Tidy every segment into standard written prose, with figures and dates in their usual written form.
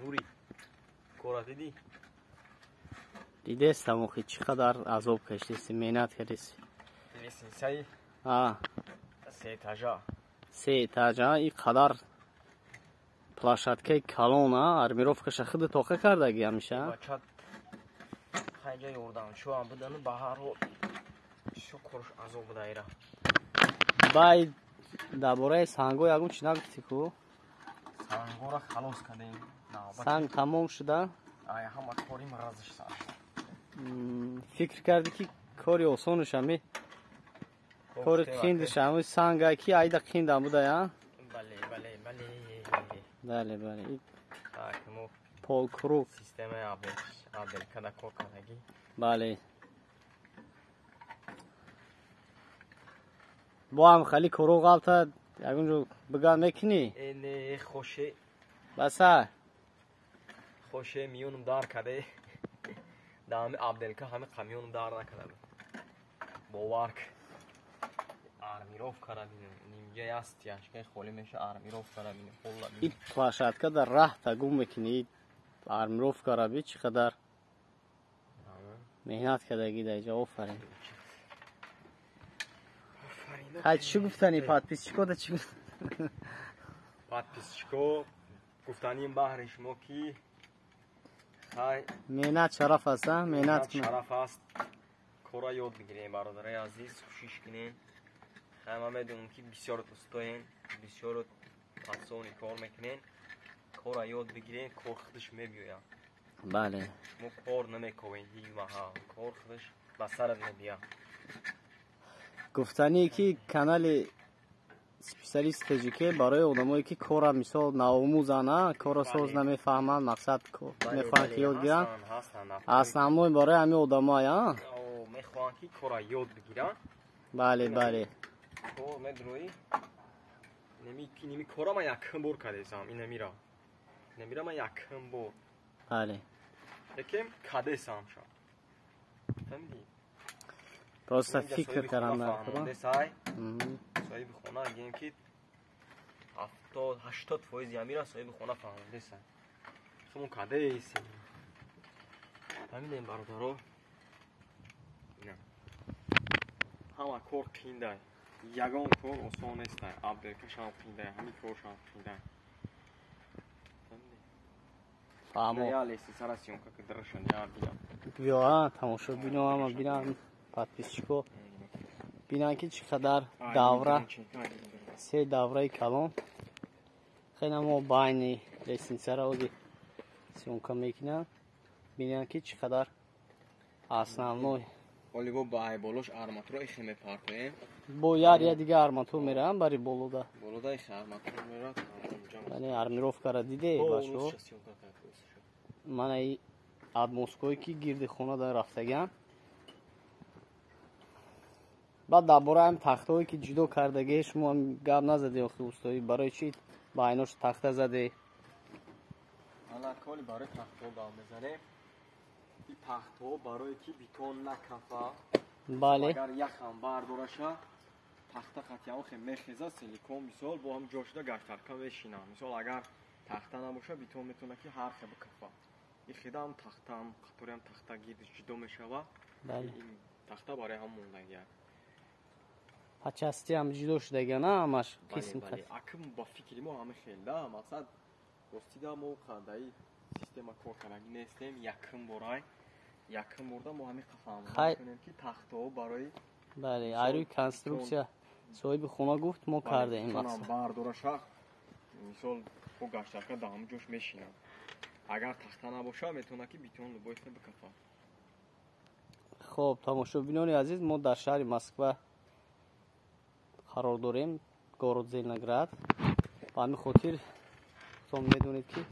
Бури. Кора дидӣ? Дидестам, охи, чӣ қадар азоб кашидеси, меҳнат кардеси. Лестницаи се этажа. Се этажа, и қадар площадкаи калон, армировкаша худи тоқа кардаги ҳамеша? Бача хайҷа ёрдамчиам будану, ба ҳар ҳол бисёр корш азоб буда ира. Бай, дар бораи санго ягон чи нагуфтӣ ку? Сангора халос кардем. Санг тамом шуда? Ай, ҳама кори маразиш сар. Фикр кардӣ, ки кори осонаш ами, кори қиндаш ами санга, ки айда қиндам буда, я? Бале, бале, бале. Бале, бале. Так, мо полкруг. Системаи отделкада кор кардагӣ. Бале, бо ҳам хали коро ғалта ягон ҷо биган мекунӣ? Э, не, хоше. Баса. Хоше, миёнум дар каде. Да, ҳами отделка ҳами қамиёнум дар накарда буд. Бовар, армировкара бинем, нимҷа аст, яшкаи холӣ меша, армировкара бинем. И площадка дар раҳта гум мекунӣ, армировкара би, чӣ қадар меҳнат кардагӣ дар иҷа, офарин. Хай, чӣ гуфтани подписчико да, чӣ? Подписчико, гуфтаним баҳри шумо, ки хай, меҳнат шараф аст, меҳнат. Шараф аст. Кора ёд бигирем, бародарои азиз, кӯшиш кунем. Хай, ман медонам, ки бисёр устоен, бисёр пасони кор мекунен. Кора ёд бигирем, кор худаш мебиёяд. Шумо кор намековен ҳеҷ маҳал, кор худаш ба сарат мебиёяд. Гуфтание, ки канали Специалист Тоҷике барои одамое, ки кора, мисол, навомӯзанд, корро соз намефаҳманд, мақсад, мехоҳанд, ки ёд гиранд, основной барои ҳамин одамоя. Мехоҳанд, ки кора ёд бигиранд. Бале. Кор медрои, ними кора ман якум бор кадесам, инамира, инамира ман якум бор. Якем кадесам ша, фаҳмидӣ? Просто фикр кардам. Сай, соҳиби хона гем, ки 70-80 фоизи амира соҳиби хона фаҳмондесай, шумо кадесем, фаҳмидем, бародаро? Ҳама кор қиндай, ягон кор осон нестай. Отделкашам қиндай, ҳами коршам қиндай. Фаҳмо. Я лестницара съёмка ки дарашон я бинам. Биё, тамошобино ҳама бинам, подписчико бинанд, ки чӣ қадар давра, се давраи калон. Хеле мо байни лестницара оди съёмка мекунам, бинанд, ки чӣ қадар основной. Оли бо бай болош арматура ихе мепартоем. Бо яр я дига арматур мераам бари болода. Болода ихе арматур мерад. Яъне армировкара диде, бачо? Мана и отмосткое, ки гирди хона дар рафтаган. Баъд дар бораи ҳам тахтаҳое, ки ҷудо кардагӣ, шумо гап назаде, охи, устоӣ, барои чӣ ба айнош тахта заде? Коли барои тахтҳо гап мезанем. И тахтҳо барое ки бетон накафа. Агар яхам бардораша, тахта қатъиан мехеза, силикон, мисол, бо ҳам ҷо шуда гаштарка мешина. Мисол, агар тахта набоша, бетон метавона, ки ҳар хе бикафа. Ихидаам тахтаам қаториам тахта гирдиш ҷудо мешава. Тахта барои ҳам мондагия. По частиам ҷудо шудага, на ҳамаш қисм. Акм ба фикри мо ҳама хел да, мақсад, ростида мо қадаи система кор кардаги нестем, якум борай, якум борда мо ҳамин фаҳмонем, ки тахтаҳо барои Бале, айрӯи конструксия соҳиби хона гуфт, мо кардаем. Мақсад бардораша, мисол, бо гаштарка дар ҳамон ҷош мешинад. Агар тахта набоша, метавонад, ки бетон любой бикафа. Хоб, тамошобинони азиз, мо дар шаҳри Москва қарор дорем, город Зеленоград. Ба ҳамин хотир худтон медонед, ки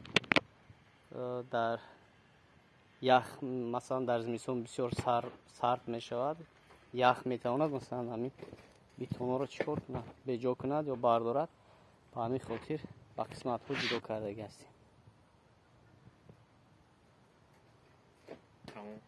дар ях, масалан, дар зимистон бисёр сард мешавад, ях метавонад, масалан, ҳамин бетонҳоро чӣ кор кунад, беҷо кунад ё бардорад. Ба ҳамин хотир ба қисматҳо ҷудо кардаги ҳастем. Тамом.